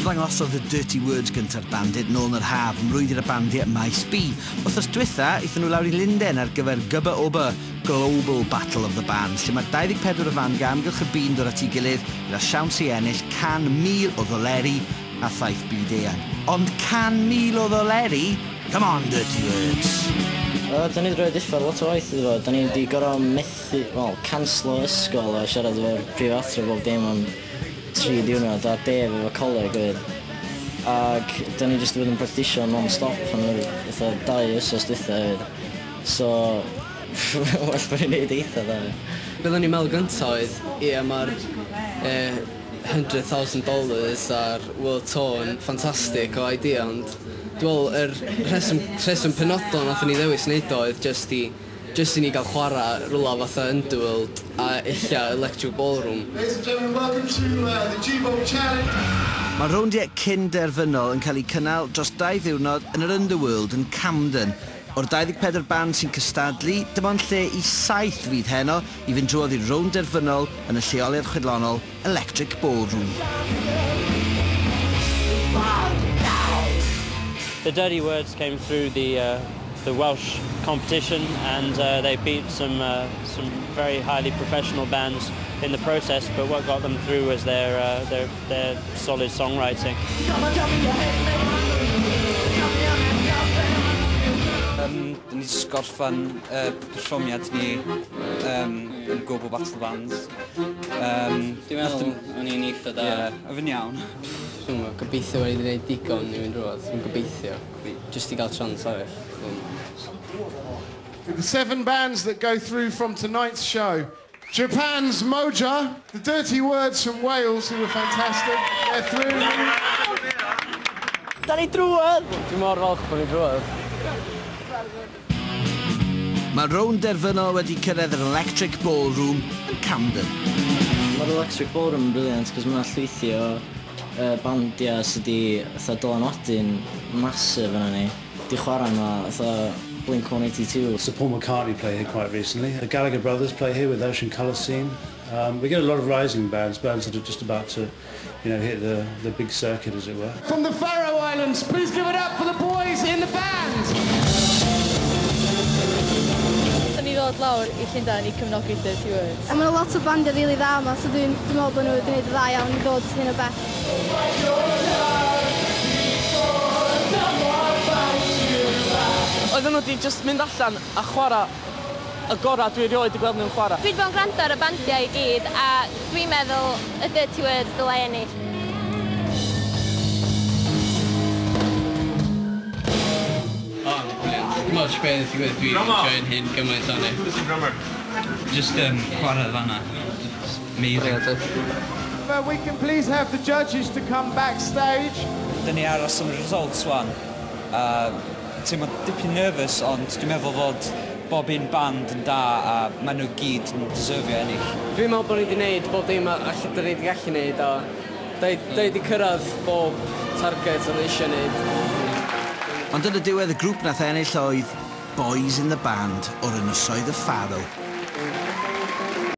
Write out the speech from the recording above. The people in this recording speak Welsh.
Ymddangosodd y Dirty Words gynta'r Bandit nôl yn yr haf ym mrwydr y bandiau ym Maes B. Wythnos dwytha, aethon nhw lawr i Lunden ar gyfer Gubba Ubba Global Battle of the Bands, lle mae 24 o fandiau amgylch y byd yn dod at ei gilydd gyda siawns i ennill 100,000 o ddoleri a thaith byd eang. Ond 100,000 o ddoleri? Come on, Dirty Words! O, da ni wedi rhoi uffar lot o waith iddo fo. Da ni wedi gorfod methu, wel, canslo ysgol a siarad efo'r prifathro bob dim am 3 diwrnod a Dave efo coleg hefyd. Ac da ni jyst wedi bod yn practisio non-stop am yr fatha 2 wsos dwytha hefyd. So, well bod ni'n neud eitha dda. Be oedden ni'n meddwl gyntaf oedd, ie, mae'r $100,000 a'r World Tour yn ffantastig o idea, ond dwi'n meddwl yr rheswm penodol nathon ni ddewis wneud o oedd jyst i ni gael chwarae rhywle fatha Underworld a ella Electric Ballroom. Ladies and gentlemen, welcome to the G-Bolt Challenge. Mae rowndiau cyn derfynol yn cael eu cynnal dros 2 ddiwrnod yn yr Underworld yn Camden. O'r 24 band sy'n cystadlu, dim ond lle i 7 fydd heno i fynd drwodd i'r rownd derfynol yn y lleoliad chwedlonol Electric Ballroom. The Dirty Words came through the Welsh competition, and they beat some very highly professional bands in the process, but what got them through was their solid songwriting. Dyn ni jyst gorffan perfformiad ni yn Global Battle Bands. Dwi'n meddwl o'n i'n eitha da. Ie, oedd yn iawn. Dwi'n meddwl, gobeithio bod ni wedi gwneud digon i fynd drwodd. Dwi'n gobeithio. Jyst i gael chance arall. The 7 bands that go through from tonight's show. Japan's Moja, the Dirty Words from Wales, who were fantastic. They're through. Da ni drwodd! Dwi'n mor falch bod ni drwodd. Mae rownd derfynol wedi cyrraedd yr Electric Ballroom yn Camden. Mae'r Electric Ballroom yn brilliant, cos mae'n llwythi o bandiau sydd wedi fatha dylanwadu'n massive yna ni. Di chwarae yma fatha Blink-182. So Paul McCartney played here quite recently. The Gallagher Brothers play here with Ocean Colour Scene. We get a lot of rising bands, bands that are just about to, you know, hit the big circuit, as it were. From the Faroe Islands, please give it up for the boys in the band! Da ni ddod lawr i Llundain i cefnogi Dirty Words. A mae 'na lot o bandiau rili dda yma, so dwi'n meddwl bod nhw wedi gwneud dda iawn i ddod hyn o bell. Oedden nhw wedi just mynd allan a chwarae y gorau dwi erioed wedi gweld nhw'n chwarae. Dwi wedi bod yn gwrando ar y bandiau i gyd a dwi'n meddwl y Dirty Words dylai ennill. O, brilliant. Dim ots beth i gweud, dwi'n enjoying hyn gymaint o'n i. Drummer. Just chwarae fan'na. Amazing. We can please have the judges to come backstage. Dyn ni aros am y results wan. Teimlo dipyn nervous, ond dwi'n meddwl fod bob un band yn da a maen nhw gyd yn deserfio ennill. Dwi'n meddwl bod ni wedi gwneud bob dim allan da ni wedi gallu gwneud a da ni wedi cyrraedd bob target o'n eisiau gwneud. Ond yn y diwedd y grŵp nath ennill oedd Boys in the Band o'r Ynysoedd y Faroe.